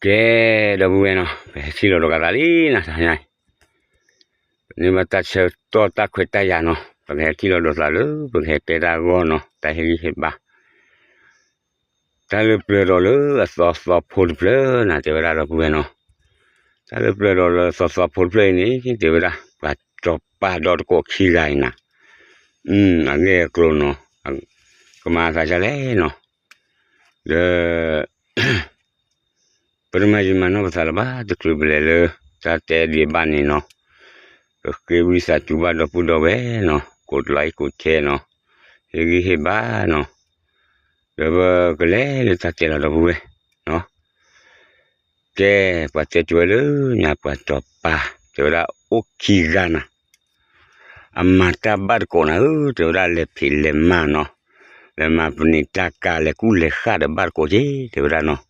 ကဲ, ဒီပုၢ်ဝဲၢ်နီၤ, ပဟဲထံၣ်လိာ်ဒီးကသးလံနီၤ, တဟါညါအံၤ ပန့ၢ်ဘၣ်တၢ်ဆၢကတီၢ်တၢ်ခွဲးတၢ်ယာ်နီၤ, ပကဟဲထံၣ်လိာ်ဒီးသးလၢ ပကဟဲတဲတၢ်အဂီၢ်နီၤ, တၢ်ဟ့ၣ်ဂံၢ်ဟ့ၣ်ဘါ တၢ်လၢပျၢၤဒီးလၢအသီသီဖိတဖျၢၣ်နၤ တဲဝဲဒၣ် ဒီပုၢ်ဝဲၢ်နီၤ, တၢ်လၢပျၢၤဒီးလၢအသီသီဖိတဖျၢၣ်အံၤန့ၣ် တဲဝဲဒၣ် ပှၤစီၤပၤဒီးတကိးခံဂၤအံၤနၤ, အဂ့ၢ်အကျိၤနီၤ, ကမၤအသးဒ်လဲၣ်နီၤ, ဒီး ပတမၤယံာ်မၤနီၢ်ပသးလၢၤဘၣ်, တချုးပလဲၤလၢ တၢ်တဲဒံးဘၣ်န့ၣ်နီၤ, ပဃ့ဝံသးစူၤဘၣ်ဒီပုၢ်ဒီဝဲၢ်နီၤ, ကိးlikeကိးshareနီၤ, ဟ့ၣ်ဂံၢ်ဟ့ၣ်ဘါနီၤ, ဒီးပကလဲၤလၢတၢ်တဲလီၤ ဒီပုၢ်ဝဲၢ်နီၤ, ကဲ, ပှၤတဲတဝဲလၢညါ ပှၤစီၤပၤ တဲဝဲဒၣ်အိၣ်ခံဂၤနၤ အမၤတၢ်ဘၣ်တကိးနၤဧၢ, တဲဝဲဒၣ်လဲၤဖံးလဲၤမၤနီၤ, လဲၤမၤပနံာ်တၢ်ကၤ လဲၤကူၣ်လဲၤဃၣ်ဒီးဘၣ်တကိးက့ၤ တဲဝဲဒၣ်နီၤ,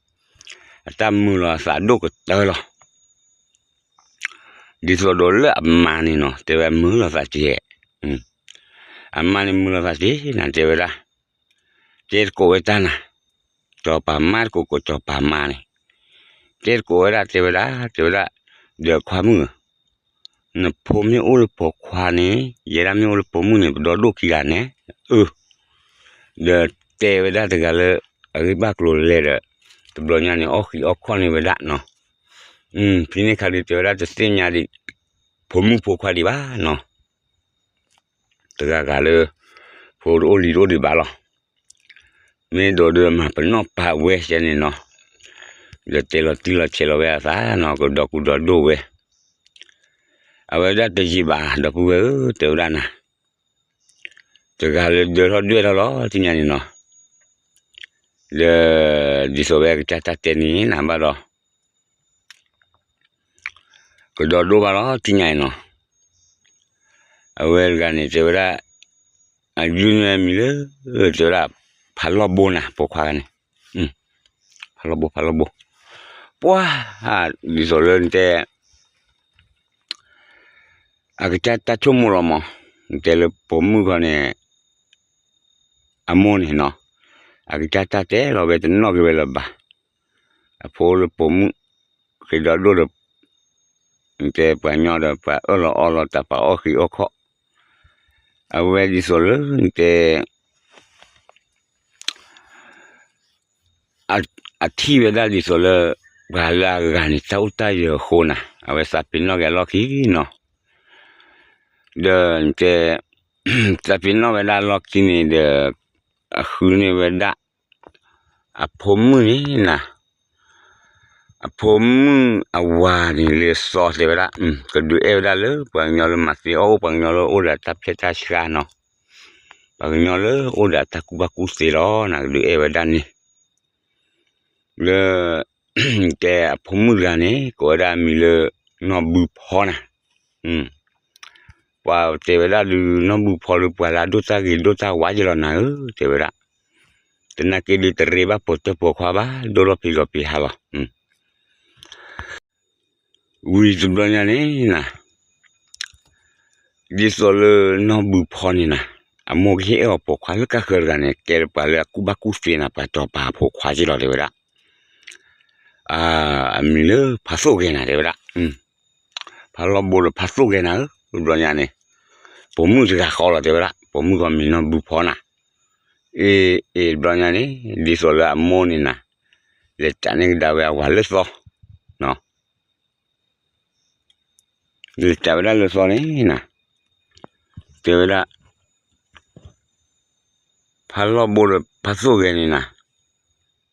အတၢ်မုာ်လီၤအသးဒိၣ်ကတၢၢ်လီၤ, ဒ်သိးဒီးလၢအမါန့ၣ်နီၤ တဲဝဲမုာ်လီၤသးက့ၤ, အမါန့ၣ်မုာ်လီၤသးက့ၤနၤ တဲဝဲဒၣ်, တဲတကိးဝဲတၢ်နၤ, စီၤပၤမါတကိးကိးစီၤပၤမါန့ၣ်, တဲတကိးဝဲဒၣ် တဲဝဲဒၣ်, တဲဝဲဒၣ်, ဒီးခွါမုၣ်ဧၢ နဖိမ့ၢ်အိၣ်လၢပိာ်ခွါန့ၣ် ယဲဒၣ်မ့ၢ်အိၣ်လၢပိာ်မုၣ်န့ၣ် ပဒီဒိၣ်ခံဂၤန့ၣ်, အၢ, ဒီးတဲဝဲဒၣ်တဂၤလၢ အဂ့ၢ်ဘၣ်ကျိၤလဲၣ်ဒီး, တဘျီညါန့ၣ် အီၣ်ဃံးအီၣ်ခီၣ်န့ၢ်ဝဲဒၣ်နီၤ, ဖဲန့ၣ်ခါဒီးတဲဝဲဒၣ်တသ့ၣ်ညါဒံး ဖိမုၣ်ဖိခွါဒံးဘၣ်နီၤ, တဂၤဂၤလၢ ဖိတအိၣ်လံၤတအိၣ်ဒံးဘၣ်လီၤ, မ့ၢ်ဒိးဒီးမၤပနီၣ်ပာ်ဝဲကဲန့ၣ်နီၤ, ဒီးတဲလီၤတံၢ်လီၤဆဲးလီၤဝဲအသးနီၤ ကဒီကူဒီဒိၣ်ဝဲ, အဝဲဒၣ်တယံာ်ဘၣ် ဒီပုၢ်ဝဲၢ်ဧၢ တဲဝဲဒၣ်နၤ, တဂၤလၢဒၢထီၣ်ဒွဲၣ်ထီၣ်လီၤ သ့ၣ်ညါန့ၣ်နီၤ, ဒီး ဒ်သိးဝဲအကစၢ်တၢ်တဲန့ၣ် နၤဘၣ်ဒီး ကဒီဒိၣ်ဘၣ်လီၤ သ့ၣ်ညါအံၤနီၤ, အဝဲတဂၤန့ၣ် တဲဝဲဒၣ်, အယုၢ်န့ၣ်မံၤလၢ တဲဝဲဒၣ်, ဖးလီၢ်ဘိနၤ ပိာ်ခွါန့ၣ်, ဖးလီၢ်ဘိ ဖးလီၢ်ဘိ, ပှၤ, ဒ်သိးလၢနတဲ အကစၢ်တၢ်ဆိကမိၣ်လီၤမး, နတဲလၢပိာ်မုၣ်ခီန့ၣ်, အမိၢ်န့ၣ်နီၤ, အကစၢ်တၢ်တဲလီၤဝဲတနီၣ်က့ၤဝဲလၢၤဘၣ်, အဖိလၢပိာ်မုၣ်, ဃ့ဒီဒိၣ်ဒီး, နတဲပှၤကညီဒီးပှၤအၢၣ်လီၤအီလီၤတၢ် ပှၤအီၣ်ဃံးအီၣ်ခီၣ်, အဝဲဒ်သိးလၢနတဲ အထံၣ်ဝဲဒၣ်ဒ်သိးလၢ ပှၤလၢအဂၤန့ၣ် တၢ်အိၣ်တၢ်ယၢၤအဃိနၤ, အဝဲသးပ့ၤနီၣ်က့ၤအလီၢ်ခံနီၤ, ဒီးနတဲ သးပ့ၤနီၣ်ဝဲဒၣ်အလီၢ်ခံန့ၣ်ဒီး အဃုန့ၢ်ဝဲဒၣ် အဖိမုၣ်န့ၣ်နၤ, အဖိမုၣ်အဝၤန့ၣ်လၢစီၤတဲဝဲဒၣ်, ကဒုးအဲၣ်ဝဲဒၣ်လၢပှၤကညီလၢမၤသ့အီၣ်အိၣ် ပှၤကညီလၢအိၣ်ဒီးတၢ်ဖျဲၣ်တၢ်ဆှါနီၤ, ပှၤကညီလၢအိၣ်ဒီးတၢ်ကူၣ်ဘၣ်ကူၣ်သ့လီၤနၤ ကဒုးအဲၣ်ဝဲဒၣ်န့ၣ်, လၢ တဲအဖိမုၣ်တဂၤန့ၣ် ကိးဝဲဒၣ်အမံၤလၢ နီၢ်ဘုဖီနၤ, ပှၤတဲဝဲဒၣ်ဒုး နီၢ်ဘုဖီဒုး ပှၤလၢအဒိၣ်တၢ်ဂ့ၤဒိၣ်တၢ်ဝါယဲလီၤနၤဧၢ တဲဝဲဒၣ်, တနာ်က့ဒုးတရ့ဘၣ်ပိာ်တၢၢ်ပိာ်ခွါဘၣ် ဒိၣ်ထီၣ်ဖံးလီၤဖံးဟါလီၤ, ဝံၤတဘျီညါန့ၣ်နၤ, ဒ်သိးလၢနီၢ်ဘုဖီန့ၣ်နၤ, အမိၢ်ကဟ့ၣ်အီၤပိာ်ခွါလၢကဃၢၤတဂၤန့ၣ် ကဲလၢပှၤလၢအကူၣ်ဘၣ်ကူၣ်သ့နၤ ပှၤစီၤပၤအဖိခွါက့လီၤတဲဝဲဒၣ်, အမံၤလၢဖးသိၣ်ဂဲၤနၤတဲဝဲဒၣ်, ဖးလီၢ်ဘိဒီးဖးသိၣ်ဂဲၤနၤဧၢ, တဘျီညါန့ၣ်, ပိာ်မုၣ်တဂၤဃီလီၤတဲဝဲဒၣ်, ပိာ်မုၣ်ဃီမံၤနီၢ်ဘုဖီနၤ, အ့ၣ်အ့ၣ်တဘျီညါန့ၣ် ဒ်သိးလၢအမိၢ်န့ၣ်နၤ, လဲၤတၢ်န့ၢ်ကဒါဝဲအဝၤလၢသီ လဲၤတၢ်ဝဲဒၣ်လၢသီန့ၣ်နၤ, တဲဝဲဒၣ်, ဖးလီၢ်ဘိဒီးဖးသိၣ်ဂဲၤန့ၣ်နၤ,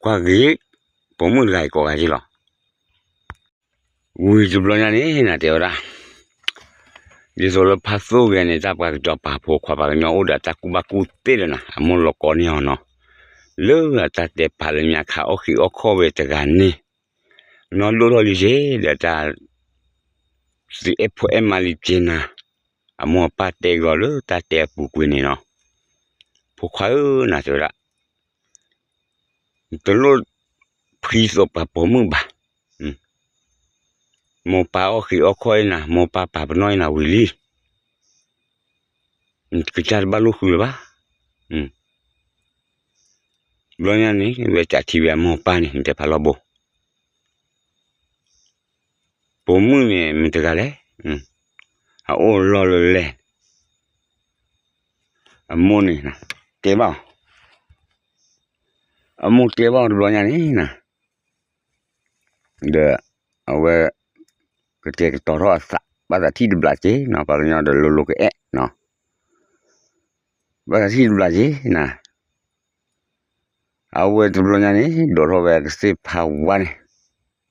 ကွၢ်ဂ့ၤ, ပိာ်မုၣ်တဂၤအံၤကိးဂၤက့လီၤ, ဝံၤတဘျီညါန့ၣ်နၤတဲဝဲဒၣ်, ဒ်သိးလၢဖးသိၣ်ဂဲၤန့ၣ် တၢ်ပှၤကစီၤပၤဖိခွါပှၤကညီအိၣ်ဒီးတၢ်ကူၣ်ဘၣ်ကူၣ်သ့ဒီးနၤ အမိၢ်လီၤကီန့ၢ်အီၤနီၤ, လၢအတၢ်တဲပာ်လၢညါခါအီၣ်ဃံးအီၣ်ခီၣ်ဝဲတဂၤန့ၣ် နီၢ်ဒိၣ်ထီၣ်လံက့ၤ ဒီးတၢ် သုအဲၣ်ဖိအဲၣ်မါလံက့ၤနၤ, အမိၢ်အပၢ်တဲဂီၤလၢတၢ်တဲအပူၤကွံာ်န့ၣ်နီၤ, ဖိခွါဧၢနၤတဲဝဲဒၣ်, တလိၣ်ဖှံသိးပှၤပိာ်မုၣ်ဘၣ်, မိၢ်ပၢ်အီၣ်ဃံးအီၣ်ခီၣ်အံၤနၤ မိၢ်ပၢ်ပာ်ပနီၣ်အံၤနၤဝံၤလံ, ကစၢ်တဘၣ်လိၣ်ဃုလၢၤဘၣ်, ဘျီညါန့ၣ် ဝဲကးထံဝဲအမိၢ်အပၢ်န့ၣ် နတဲဖးလီၢ်ဘိ ပိာ်မုၣ်န့ၣ်မ့ၢ်တဂၤလဲၣ်, အအိၣ်လီၢ်လၢလဲၣ်, အမိၢ်န့ၣ် တဲဘၣ်အီၤ, အမိၢ်တဲဘၣ်အီၤတဘျီညါန့ၣ်နၤ, ဒီးအဝဲ ကတဲာ်ကတီၤထီၣ်အသး ဘၣ်သးထံၣ်တဘျးက့ၤနီၤ, ပှၤကညီဒီးလိၤလိၤကအဲၣ်နီၤ, ဘၣ်သးထံၣ်တဘျးက့ၤနၤ, အဝဲတဘျီညါန့ၣ် ဒိးထီၣ်ဝဲကသ့ၣ်ဖးဝါန့ၣ်,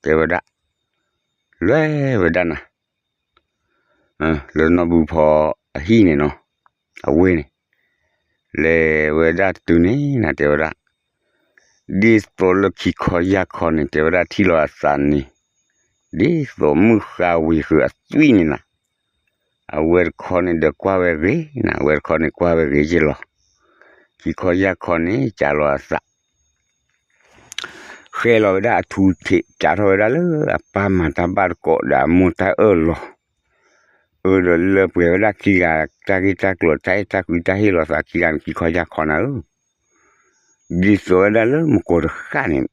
တဲဝဲဒၣ်, လဲၤဝဲဒၣ်နၤ လၢနီၢ်ဘုဖီအဟံၣ်န့ၣ်နီၤ, အဝ့ၢ်န့ၣ်, လဲၤဝဲဒၣ်တုၤန့ၣ်နၤ တဲဝဲဒၣ်, ဒ်သိးလၢခံခီယၢ်ခီန့ၣ် တဲဝဲဒၣ်ထံၣ်လီၤအသးန့ၣ်, ဒ်သိးမုၢ်ဃါဝံၤဃုာ်အသွံၣ်န့ၣ်နၤ, အဝဲတခီန့ၣ်ဒီးကွၢ်ဝဲဂ့ၤနၤ, အဝဲတခီန့ၣ်ကွၢ်ဝဲဂ့ၤက့ၤလီၤ, ခံခီယၢ်ခီန့ၣ် ကးလီၤအသး ဃဲလီၤဝဲဒၣ်အထူထံး ကးထီၣ်ဝဲဒၣ်လၢအပၢ်မၤတၢ်ဘၣ်တကိးဒီးအမိၢ်တၢ်အၢၣ်လီၤ, အၢဒီးလၢပှဲၤဝဲဒၣ်ခံဂၤ တၢ်ဂ့ၢ်တၢ်ကျိၤ တၢ်အဲၣ်တၢ်ကွံ တၢ်ဟ့ၣ်လီၤသးခံဂၤန့ၣ် ခံခီယၢ်ခီနၤဧၢ, ဒ်သိးဝဲဒၣ်လၢမကိးတဃၣ်န့ၣ်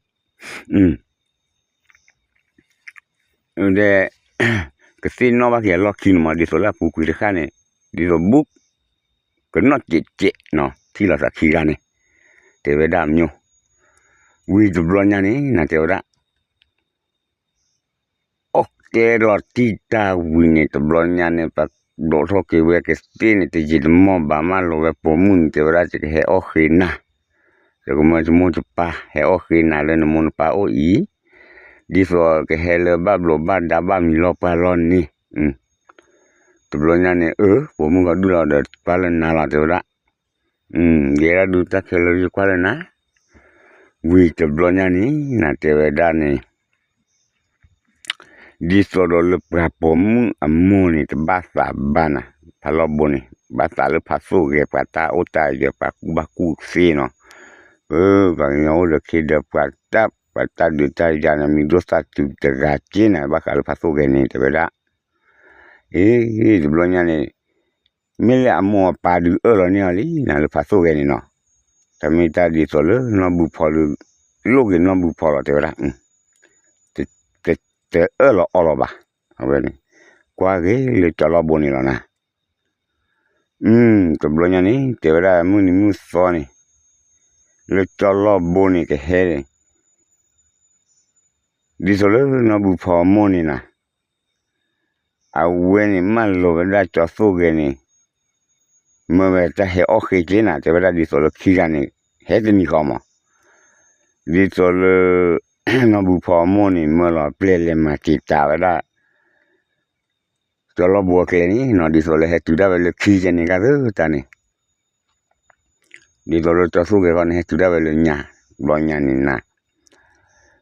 ဒီး ကသ့ၣ်နီၣ်ဘၣ်က့ၤအလီၢ်ခံန့ၣ်မး ဒ်သိးလၢအပူၤကွံာ်တဃၣ်န့ၣ်, ဒ်သိးဘူး ကနီၣ်စဲးစဲးနီၤ ထံၣ်လိာ်သးခံဂၤန့ၣ်, တဲဝဲဒၣ်အမျိုး, ဝံၤတဘျီညါန့ၣ် နတဲဝဲဒၣ်, အီၣ်တဲလီၤတံၢ်တၢ်ဝံၤန့ၣ် တဘျီညါန့ၣ် ပဒိးထီၣ်က့ၤဝဲကသ့ၣ်န့ၣ် တယံာ်တမီၢ်ဘၣ်မးလီၤဝဲပိာ်မုၣ်န့ၣ် တဲဝဲဒၣ် ယကဟဲအီၣ်ဃ့နၤ, ယကမၢယမိၢ်ယပၢ် ဟဲအီၣ်ဃ့နၤလၢနမိၢ်နပၢ်အိၣ်အံၤ, ဒ်သိးကဟဲလၢဘၣ်ဘျိးဘၣ်ဒါဘၣ်မံၤလီၢ်ပှၢ်လီၢ်န့ၣ်, တဘျီညါန့ၣ် အၢ ပိာ်မုၣ်ဂီၤဒုၣ်လီၤဒီးကွၢ်လၢနၤလီၤ တဲဝဲဒၣ်, ယဲဒၣ်ဒုးတၢ်ခဲလၢာ်ယကွၢ်လၢနၤ, ဝံၤတဘျီညါန့ၣ် နတဲဝဲဒၣ်န့ၣ် ဒ်သိးဒီးလၢပှၤပိာ်မုၣ်အမိၢ်န့ၣ် တဘၣ်သးဘၣ်နၤ, ဖးလီၢ်ဘိန့ၣ် ဘၣ်သးလၢဖးသိၣ်ဂဲၤ ပှၤတၢ်အိၣ်တၢ်ယၢၤ ပှၤကူၣ်ဘၣ်ကူၣ်သ့နီၤ, ပှၤကညီအိၣ်ဒီးခ့ဒီးပှၤတၢ် ပှၤတၢ်ဒုးတၢ်ယၤန့ၣ် မံၤဒိၣ်သၣ်တုၤတဂၤက့နၤ ဘၣ်ဃးလၢဖးသိၣ်ဂဲၤန့ၣ် တဲဝဲဒၣ်, အ့ တဘျီညါန့ၣ် မ့ၢ်လၢအမိၢ်အပၢ်ဒုးအၢၣ်လီၤန့ၢ်အီၤလံနၤ လၢဖးသိၣ်ဂဲၤန့ၣ်နီၤ, တၢ်မ့ၢ်တၢ်ဒ်သိးလၢနီၢ်ဘုဖီဒုး လိၣ်က့ၤနီၢ်ဘုဖီလီၤ တဲဝဲဒၣ်, တအၢၣ်လီၤအီလီၤဘၣ်, အဝဲန့ၣ် ကွၢ်ဂ့ၤလၢကၠီလီၢ်ဘိန့ၣ်လီၤနၤ, တဘျီညါန့ၣ် တဲဝဲဒၣ်မုၢ်နံၤမုၢ်သီန့ၣ် လၢကၠီလီၢ်ဘိန့ၣ်ကဟဲန့ၣ် ဒ်သိးလၢနီၢ်ဘုဖီအမိၢ်န့ၣ်နၤ, အဝဲန့ၣ်မၢလီၤဝဲဒၣ်ကၠီသိၣ်ဂဲၤန့ၣ် မၢဝဲတၢ်ဟဲအီၣ်ဃ့က့နၤ တဲဝဲဒၣ်ဒ်သိးလၢခံဂၤန့ၣ် ဟဲတနံၤဃီမး, ဒ်သိးလၢ နီၢ်ဘုဖီအမိၢ်န့ၣ် မၢလီၤပျဲၢ်လဲၤမၤတံာ်တာ်ဝဲဒၣ် ကၠီလီၢ်ဘိအကျဲန့ၣ်နီၤ ဒ်သိးလၢဟဲတုၤဒၣ်ဝဲလၢခံယဲန့ၣ်ကသၢတၢ်န့ၣ် ဒ်သိးလၢကၠီသိၣ်ဂဲၤခီန့ၣ် ဟဲတုၤဒၣ်ဝဲလၢညါ ဘျီညါန့ၣ်နၤ,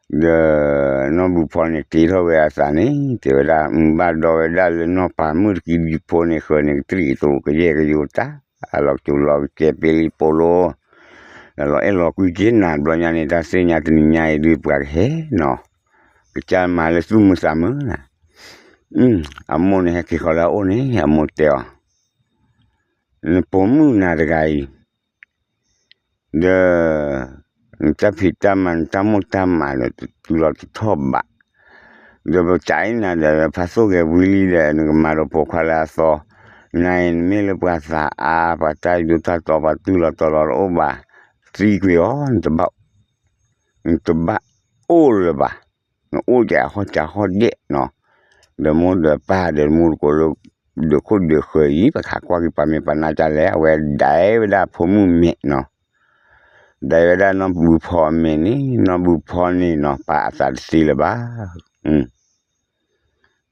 ဒီး နီၢ်ဘုဖီန့ၣ်တ့ထီၣ်ဝဲအသးန့ၣ် တဲဝဲဒၣ် ဘၣ်ဒီးဝဲဒၣ်လၢနီၢ်ပၤမုၣ်တကံဒုဖိန့ၣ် ဃၢၤန့ၣ်ကတြံၣ်ကတိၤကယဲၢ်ကယိၤတၢ် အလီၤကၠိလီၤကဲပ့လံပိလိ လီၤအဲၣ်လီၤကွံက့နၤ ဘျီညါန့ၣ် တၢ်သ့ၣ်ညါတနံၤညါအံၤဒုးပှၤကဟဲနီၤ ကစၢ်မၤလၢသူၣ်မုာ်သးမုာ်နၤ အမိၢ်န့ၣ်ဟဲက့ၤဃီၤလၢအအိၣ်န့ၣ် အမိၢ်တဲအီၤ, နပိာ်မုၣ်နၤတဂၤအံၤ ဒီး နတၢ်ဖံးတၢ်မၤ နတၢ်မိၢ်တၢ်မးဒီး တတုၤလီၤတထီၣ်ဘး, ဒီးပတၢ်အံၤနၤဒီး ဖးသိၣ်ဂဲၤဝံၤလံဒီး နကမၤဒီးပိာ်ခွါလၢအသီ, နၤအံၤနမ့ၢ်လၢပှၤသးအါ ပှၤတၢ်ယိတၢ်တီ ပှၤတုၤလီၤတီၤလီၤတအိၣ်ဘၣ်, သံကွံာ်အီၤ နတဘၣ် နတဘၣ်အိၣ်လၢၤဘၣ်, နအိၣ်ကဟီၣ်ကဟီၣ်ဒဲးနီၤ, ဒီးမိၢ်ဒီးပၢ်ဒီးမူတကိးလၢ ဒုးခိၣ်ဒုးဃၢၤအံၤ ပခးကွၢ်က့ၤပှၤမဲာ်ပှၤနါကလဲၣ် အဝဲဒၣ်ဝဲဒၣ်ဖိမုၣ်မဲာ်နီၤ, ဒၣ်ဝဲဒၣ်နီၢ်ဘုဖီအမဲာ်န့ၣ် နီၢ်ဘုဖီန့ၣ်နီၤ ပာ်အသးတသ့လၢၤဘၣ်,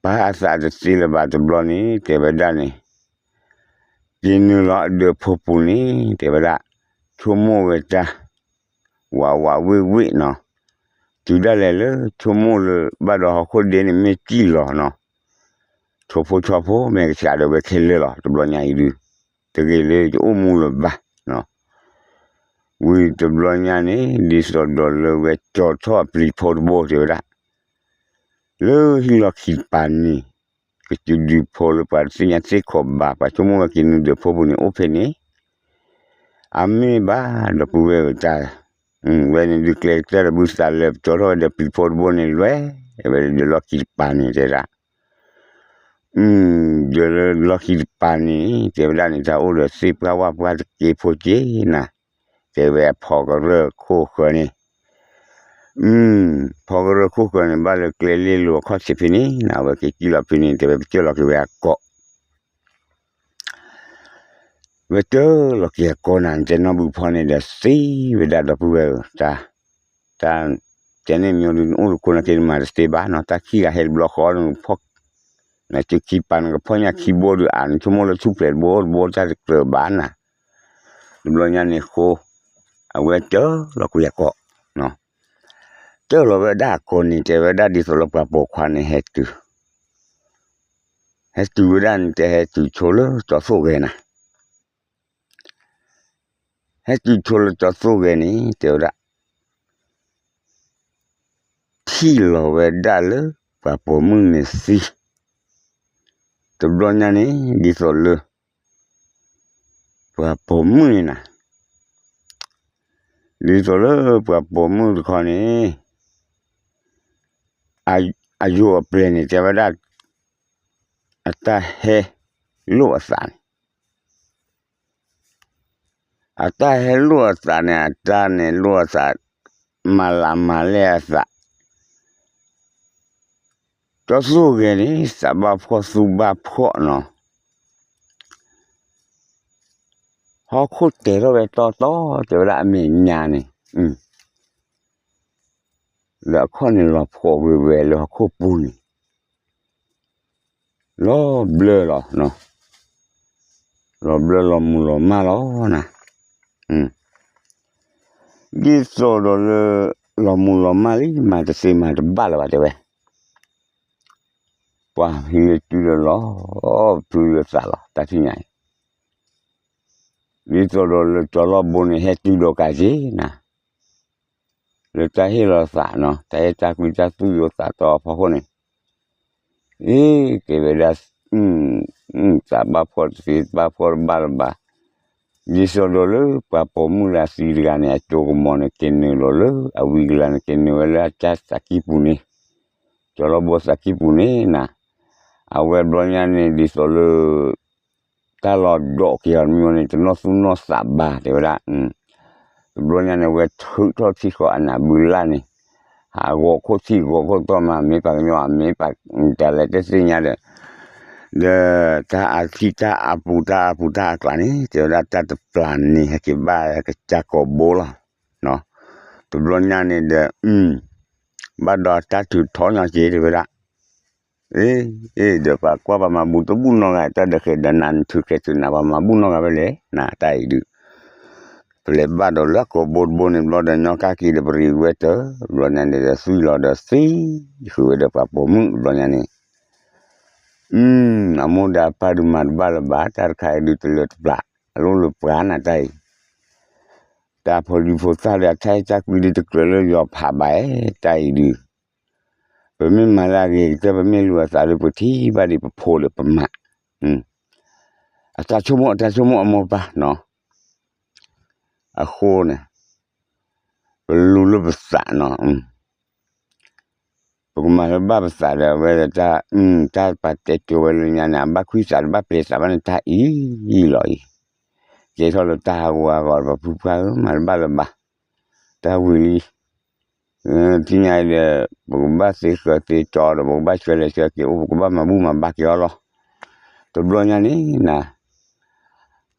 ပာ်အသးတသ့လၢၤဘၣ်တဘျီန့ၣ် တဲဝဲဒၣ်န့ၣ် က့ၤနုာ်လီၤအဒၢးဖိပူၤန့ၣ် တဲဝဲဒၣ် ဆိကမိၣ်ဝဲတၢ် ဝးဝးဝ့ၢ်ဝ့ၢ်နီၤ, တုၤဒၣ်လဲာ်လၢဆိကမိၣ်လၢ ဘၣ်ဒီးဟီၣ်ခိၣ်ဒ့န့ၣ် မ့ၢ်စံၣ်လီၤနီၤ, ထိၣ်ဖိဆီဖိ မ့ၢ်ကစးဒီးဝဲခဲလၢာ်လီၤ တဘျီညါအံၤဒုး, တဂ့ၤလၢယအိၣ်မူလၢၤဘၣ်နီၤ, ဝံၤတဘျီညါန့ၣ် ဒ်သိးဒီးလၢဝဲကၠီထီၣ်အပျံၤဖိတဘိ တဲဝဲဒၣ် လၢဟံၣ်လီၢ်ခံတပၤန့ၣ် ကစူဒုးဖိလၢပှၤတသ့ၣ်ညါသ့ၣ်ခိးဘၣ် ပှၤဆိကမိၣ်ဝဲက့ၤနုာ်ဒၢးဖိပူၤန့ၣ်အိၣ်ဖဲန့ၣ်, အမ့ၢ်ဘၣ်ဒီပုၢ်ဝဲၢ်တၢ်, ဝဲန့ၣ်ဒုးကျဲကတၢၢ်ဒီးဘုသးလၢပကၠီထီၣ်ဝဲဒီးပျံၤဖိတဘိန့ၣ်လွဲၢ်, ဝဲဒၣ်ဒီးလီၢ်ခံတပၤန့ၣ်တဲဒၣ် ဒီးလၢလီၢ်ခံတပၤန့ၣ် တဲဝဲဒၣ်န့ၣ် တၢ်အိၣ်ဒီးသ့ၣ်ပှၢ်ဝၣ်ပှၢ်တက့ဖိက့နၤ, တဲဝဲအဖီကရၢၢ်ခိၣ်ဃၢၤန့ၣ်, ဖီကရၢၢ်ခိၣ်ဃၢၤန့ၣ် ဘၣ်လၢကျဲလ့လိၤအခီၣ်ထံးဖဲန့ၣ်နၤ, အဝဲက့ၤကံၣ်လီၤဖဲန့ၣ် တဲဝဲပကၢၢ်လီၤက့ၤဝဲအကိး ဝဲတၢၢ်လီၤက့ၤအကိးနၤ နတဲနီၢ်ဘုဖီန့ၣ်ဒီးသ့ဝဲဒၣ်ဒီပုၢ်ဝဲၢ်ဧၢ, တၢ် တၢ်တဲန့ၣ်မ့ၢ်ဒုး နအိၣ်တခိၣ်နာ်က့နမၤတသ့ဘၣ်နီၤ, တၢ်ခံဂၤဟဲတဘျီဃီနဖီၣ်, နစုခံပၤနကဖီၣ်ညၣ်ခံဘိဒုး အါ နဆိကမိၣ်လၢဆူၣ်ဖျဲးတဘိတဘိတၢ်တကြၢးဘၣ်နၤ, တဘျီညါန့ၣ်ဃိ, အဝဲတၢၢ်လီၤကွံာ်အကိး, တၢၢ်လီၤဝဲဒၣ်အကိးန့ၣ် တဲဝဲဒၣ်ဒ်သိးလၢပှၤပိာ်ခွါန့ၣ်ဟဲတုၤ ဟဲတုၤဝဲဒၣ်န့ၣ် တဲဟဲတုၤဆိလၢကၠီၤသိၣ်ဂဲၤနၤ, ဟဲတုၤဆိလၢကၠီၤသိၣ်ဂဲၤန့ၣ် တဲဝဲဒၣ် ထံၣ်လီၤဝဲဒၣ်လၢပှၤပိာ်မုၣ်န့ၣ်သံ, တဘျီညါန့ၣ် ဒ်သိးလၢ ပှၤပိာ်မုၣ်န့ၣ်နၤ, ဒ်သိးလၢပှၤပိာ်မုၣ်တခီန့ၣ် အယိာ်အပျဲၢ်န့ၣ် တဲဝဲဒၣ် အတၢ်ဟဲလိၣ်အသးန့ၣ်, အတၢ်ဟဲလိၣ်အသးန့ၣ် အတၢ်န့ၣ်လိၣ်အသး, မၤလးမၤလဲၢ်အသး, ကၠီၤသိၣ်ဂဲၤန့ၣ် သးဘၣ်ဖှီၣ်သူဘၣ်ဖှီၣ်နီၤ, ဟီၣ်ခိၣ်တဲာ်ထီၣ်ဝဲတီတီ တဲဝဲဒၣ်အမဲာ်ညါန့ၣ်, လၢအခီၣ်န့ၣ်လီၤဖှီၣ်ဝဲဝဲလၢဟီၣ်ခိၣ်ပူၤန့ၣ်, လီၤဘျၢလီၤ, လီၤဘျၢလီၤမူၤလီၤမၢ်လီၤနၤ, ဒ်သိးဒီးလၢ လီၤမူၤလီၤမၢ်လံ မၤတသ့မၤတဘၣ်လၢၤဘၣ်တဲဝဲ, ပှၤဟံးလၢတုၤလၢလီၤ, ဖုလၢသးလီၤ တၢ်ထံၣ်ညါအံၤ, ဒ်သိးဒီးလၢကၠီၤလီၢ်ဘိန့ၣ် ဟဲတုၤဒီးကးက့ၤနၤ, လၢတၢ်ဟ့ၣ်လီၤသးနီၤ တၢ်ဟ့ၣ်တၢ်ကွံတၢ်သူၣ်ယိာ်သးတီအဖီခိၣ်န့ၣ်, အ့ ကဲဝဲဒၣ် သးဘၣ်ဖှီၣ်တသ့ဘၣ်ဖှီၣ်တဘၣ်လၢၤဘၣ်, ဒ်သိးဒီးလၢပှၤပိာ်မုၣ်လၢအသံတဂၤန့ၣ် အစိကမီၤန့ၣ် က့ၤနုာ်လီၤလၢအဝံကလၤန့ၣ် က့ၤနုာ်ဝဲလၢအကၢ်သးကံၢ်ပူၤန့ၣ်, ကၠီၤလီၢ်ဘိသးကံၢ်ပူၤန့ၣ်နၤ, အဝဲဘျီညါန့ၣ် ဒ်သိးလၢ တၢ်လီၤဒိးက့ၤအီၤတမံၤန့ၣ် တနီၢ်သူၣ်နီၢ်သးဘၣ်တဲဝဲဒၣ်, တဘျီညါန့ၣ် အဝဲထုးထီၣ်ထံဃီအနၢ်ဘုလၢ်န့ၣ်, ဟးဂီၤခိၣ်ထံဂီၤခိၣ်တီၢ်မး မ့ၢ်ပှၤကညီ မ့ၢ်ပှၤတၢ်လဲၤတသ့ၣ်ညါဒီး, ဒီးတၢ်အထံၣ်တၢ်အပူၤတၢ်အပူၤတၢ်အကျါန့ၣ် တဲဝဲဒၣ်တၢ်တပျၢ်န့ၣ် ဟဲက့ၤဘၣ်ကစၢ်ကိာ်ဘိလီၤ, တဘျီညါန့ၣ်ဒီး ဘၣ်ဒီးတၢ်ထုးထီၣ်ညီက့ၤတဲဝဲဒၣ် အ့ အ့ ဒီးပှၤကွၢ်ပှၤမၤဘူၣ်တဘူၣ်နီတဂၤ တၢ်ဒီးဃဲၤဒီးနၤ နထုးဃဲၤထုးနၤ ပှၤမၤဘူၣ်နီတဂၤဖဲလဲၣ် နတၢ်အံၤဒုး, ပလဲၤဘၣ်ဒီးလၢအကိာ်ဘိတဘိန့ၣ် ဘျီဒီးညီကၢ်က့ၤဒီးပရံးဝဲတၢ်, ဘျီညါန့ၣ်ဒီးသွံၣ်လီၤဒီးသံ, ဃုာ်ဝဲဒီးပှၤပိာ်မုၣ်ဘျီညါန့ၣ်, အမိၢ်ဒီးအပၢ်ဒုးမၤတဘၣ်လၢၤဘၣ် တၢ်တခါအံၤဒုးတလၢတပျၢ်, အလိၣ်လၢပှၤနၤတၢ်အံၤ တၢ်ဖိဒံဖိသၣ်ဒီးအတၢ်အဲၣ်တၢ်ကွံဒုးတကြၢးလၢယွၤဖးဘၣ်, တၢ်အံၤဒုး, ပမ့ၢ်မၤလၢအဂ့ၤကတၢၢ် ပမ့ၢ်လူၤအသးလၢပထံၣ်ဘၣ်ဒံးပဖိဒီးပမၤ, အတၢ်ဆိကမိၣ်အတၢ်ဆိကမိၣ်အမိၢ်ပၢ်နီၤ, အဃိန့ၣ်, ပလူၤလၢပသးနီၤ, ပကမၤလၢဘၣ်ပသးဒီးအဝဲဒီးတၢ်, တၢ်ပာ်တဲစိၤဝဲလၢညါန့ၣ် အဘၣ်ခွံသးတဘၣ်ပျဲၤသးဘၣ်န့ၣ် တၢ်အံၤလီၤအံၤ, ကဲထီၣ်လၢတၢ်ဟးဂူာ်ဟးဂီၤဒီးပဖုဖုဧၢ မၤတဘၣ်လၢၤဘၣ်, တၢ်ဝံၤလံ သ့ၣ်ညါအံၤဒီး ပကဘၣ်သ့ဃၢၤသ့ကၠီဒီး ပကဘၣ်ဆှၢလဲၤဆှၢက့ၤအိၣ် ပကဘၣ်မၤဘူၣ်မၤဘါက့ၤအီၤလီၤ. တဘျီညါန့ၣ်နၤ,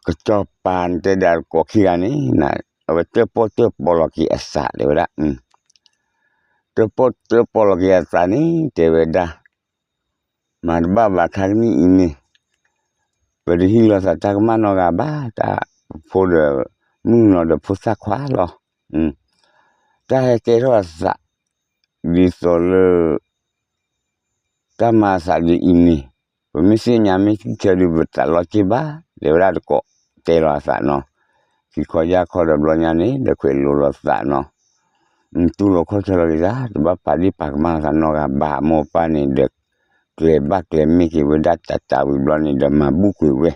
ကစီၤပၤနတဲဒီးအကိးခံဂၤန့ၣ်နၤ, အဝဲတၢၣ်ပီၣ်တၢၣ်ပီလီၤက့ၤအသးတဲဝဲဒၣ်, တၢၣ်ပီၣ်တၢၣ်ပီလီၤက့ၤအသးန့ၣ် တဲဝဲဒၣ် မၤတဘၣ်ဘၣ်ခါကနံၣ်အံၤန့ၣ်, ပတဟံးလီၤသးတၢ်ကမၣ်နီတဂၤဘၣ်, တၢ်ဖိဒီးမုၣ်ကနီၤဒီးဖိသၣ်ခွါလီၤ. တၢ်ဟဲကဲထီၣ်အသး ဒ်သိးလၢ တၢ်မၤအသးဒ်အံၤန့ၣ်, ပမ့ၢ်သ့ၣ်ညါမ့ၢ်ထံၣ်ဆၢဒုး ပသးလီၤက့ၤဘၣ်, တဲဝဲဒၣ်တကိးတဲလီၤအသးနီၤ, ခံခီယၢ်ခီဒီးဘျီညါန့ၣ် ဒီးခွဲးလိၤလီၤသးနီၤ, တူၢ်လိာ်ခီၣ်ဆၢလီၤက့ၤသး တဘၣ်ပာ်ဒ့ၣ်ပာ်ကမၣ်လီၤသးနီတဂၤဘၣ်, အမိၢ်အပၢ်န့ၣ်ဒီး ကျဲၤဘၣ်ကျဲၤမ့ၢ်က့ၤဝဲဒၣ်တၢ်တၢ်ဝံၤဘျီန့ၣ်ဒီးမၤဘူၣ်ကွံာ်ဝဲ,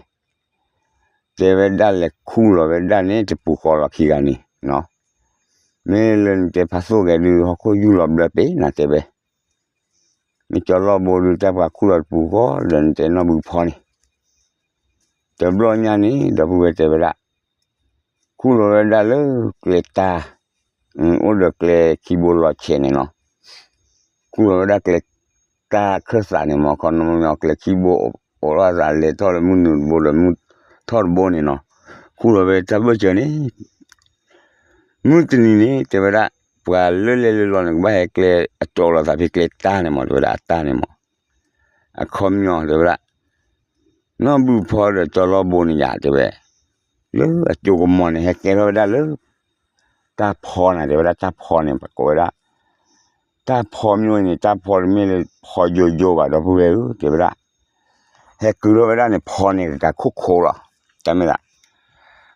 တဲဝဲဒၣ်လဲၤခူၣ်လီၤဝဲဒၣ်န့ၣ် တပူၤဃီလီၤခံဂၤန့ၣ်, မ့ၢ်လၢနတဲဖးသိၣ်ဂဲၤဒုး ဟီၣ်ခိၣ်ယူၢ်လီၤဘျၢပ့ၤနၤတဲဝဲ, မ့ၢ်ကၠီလီၢ်ဘိဒုး တၢ်ပှၤခူၣ်လီၤတပူၤဃီ ဒီးနတဲနီၢ်ဘုဖီန့ၣ်, တဘျီညါန့ၣ် ဒီပုၢ်ဝဲၢ်တဲဝဲဒၣ်, ခူၣ်လီၤဝဲဒၣ်လၢကျဲတၢ်, အိၣ်ဒီးကျဲခံဘိလီၤဆဲးန့ၣ်နီၤ, ခူၣ်လီၤဝဲဒၣ်ကျဲတၢ်ခၢၣ်သးန့ၣ်မး ခီနီၢ်မညီကျဲခံဘိ အိၣ်လီၤသးလဲၤထီၣ်လၢမုၢ်နုာ်တဘိဒီးမုၢ်ထီၣ်တဘိန့ၣ်နီၤ, ခူၣ်လီၤဝဲတၢ်ဘၢၣ်စၢၤန့ၣ် မုၢ်တနံၤန့ၣ် တဲဝဲဒၣ်, ပှၤလၢလဲၤလၢလီၤန့ၣ် ကဘၣ်ဟဲကျဲအတီၤလီၤသးဖဲကျဲတၢ်န့ၣ်မး တဲဝဲဒၣ်အတၢ်န့ၣ်မး, အခီပညီတဲဝဲဒၣ်, နီၢ်ဘုဖီဒီးကၠီလီၢ်ဘိန့ၣ်ယၤတဲဝဲ, လၢအစိကမီၤန့ၣ် ဟဲကဲထီၣ်ဝဲဒၣ်လၢ တၢ်ဖီန့ၣ် တဲဝဲဒၣ်တၢ်ဖီန့ၣ် ပကိးဝဲဒၣ် တၢ်ဖီမ့ၢ်န့ၣ် တၢ်ဖီတမ့ၢ်လၢဖီယိယိဘၣ် ဒီပုၢ်ဝဲၢ်ဧၢ တဲဝဲဒၣ်, ဟဲကုာ်ထီၣ်ဝဲဒၣ်န့ၣ် ဖီန့ၣ်ကကးခိၣ်ခိၣ်လီၤ, တၢ်မ့ၢ်ဒၣ်,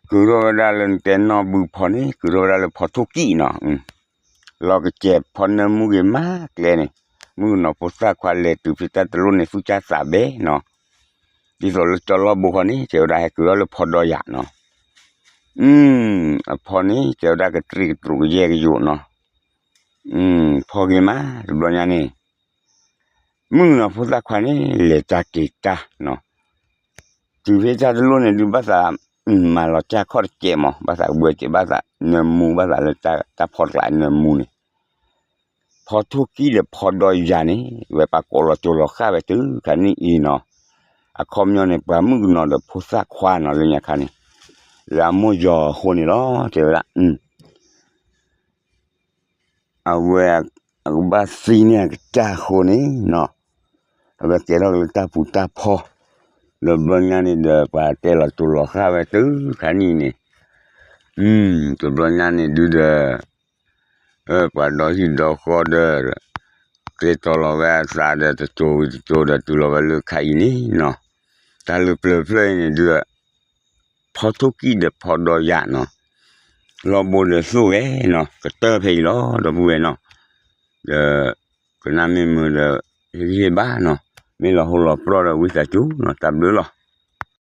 ကုာ်ထီၣ်ဝဲဒၣ်လၢနတဲနီၢ်ဘုဖီန့ၣ် ကုာ်ထီၣ်ဝဲဒၣ်လၢဖီထိၣ်ကံၣ်နီၤ, လီၤကစဲးဖီနၢမူဂ့ၤမးကျဲန့ၣ်, မုၣ်ကနီၤဖိသၣ်ခွါလဲၤတုၤဖဲတၢ်တလိၣ်န့ၣ် သူၣ်စၢ်သးဘဲနီၤ, ဒ်သိးလၢကၠီလီၢ်ဘိဃီန့ၣ် တဲဝဲဒၣ်ဟဲကုာ်ထီၣ်လၢဖီဒီယၤနီၤ အဖီန့ၣ် တဲဝဲဒၣ်ကတြံးကတြူးကယဲၢ်ကယိာ်နီၤ, ဖီဂ့ၤမး တဘျီညါန့ၣ်, မုၣ်ကနီၤဖိသၣ်ခွါန့ၣ် လဲၤတၢ်က့ၤတၢ်နီၤ, တုၤဖဲတၢ်တလိၣ်န့ၣ်ဒုးဘၣ်သး, မၤလီၤတၢ်ခီၣ်တကဲးမး ဘၣ်သးကဘှဲကဲး ဘၣ်သးနၢမူ ဘၣ်သးလၢတၢ်ဖီတကျးနၢမူန့ၣ်, ဖီထိၣ်ကံၣ်ဒီးဖီဒီယၤန့ၣ် ဝဲပှၤကိးလီၤစိၤလီၤဃၣ်ဝဲတုၤခါနံၣ်အံၤနီၤ, အခီပညီန့ၣ် ပှၤမုၣ်ကနီၤဒီးဖိသၣ်ခွါနီၤ လၢညါခါန့ၣ်, လၢအမိၢ်ယီၤအဃိန့ၣ်လီၤ တဲဝဲဒၣ် အဝဲအကဘၣ်သံန့ၢ်အကစၢ်အဃိန့ၣ်နီၤ, အဝဲကဲထီၣ်က့ၤလၢတၢ်ပူၤတၢ်ဖီ, ဒီးဘျီညါန့ၣ်ဒီး ပှၤတဲလီၤစိၤလီၤဃၣ်ဝဲတုၤခါနံၣ်န့ၣ်, တဘျီညါန့ၣ်ဒုးဒီး, ပှၤဒီဟံၣ်ဒီဃီဒီး, ကျဲတီၤလီၤဝဲအသးဒီးတစိၤဝံၤတစိၤဒီးတုၤလီၤဝဲလၢခါအံၤန့ၣ်နီၤ, တၢ်လၢပျၢၤဖျၢၣ်အံၤန့ၣ်ဒုး ဖီထိၣ်ကံၣ်ဒီးဖီဒီယၤနီၤ, လီၢ်ဘိဒီးသိၣ်ဝဲနီၤ ကတၢၢ်ဖဲအံၤလီၤ ဒီပုၢ်ဝဲၢ်နီၤ, ဒီး, ကနၣ်မ့ၢ်မုာ်ဒီး, ဟ့ၣ်ဂံၢ်ဟ့ၣ်ဘါနီၤ, မ့ၢ်လီၤဟိလီၤပြီဒီးဝံသးစူၤနီၤ တၢ်ဘျုးလီၤ.